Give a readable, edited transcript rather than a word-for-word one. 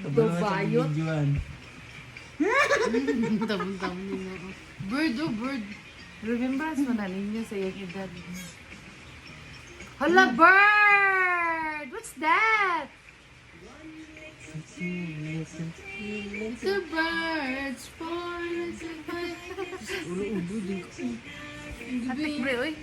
Dubayot. Videoan. Tabon-tabon nila ako. Bird, oh, bird. Remembrance mo na ninyo sa iyong edad. Hala, bird! What's that? The birds for the Atik, bre, oy.